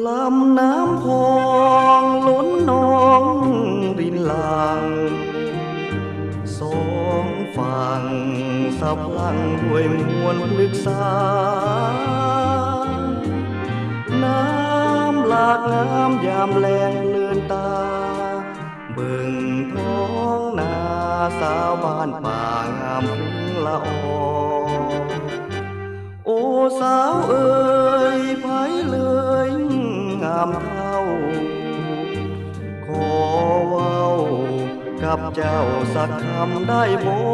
ລຳນ້ຳຂອງລົ້ນນອງລິນຫຼັ່ງ ສອງຝັ່ງສະພລັງດ້ວຍມ່ວນພຶກສາ ນ້ຳຫຼາກງາມຍາມແລງເລີນຕາ ເບິ່ງທ້ອງນາສາວບ້ານປ່າງາມເພັງລະອອ ໂອສາວເອີຍ ໃຜເລີຍງາມເທົ່າ ຂໍເວົ້າກັບເຈົ້າສັກຄຳໄດ້ບໍ່?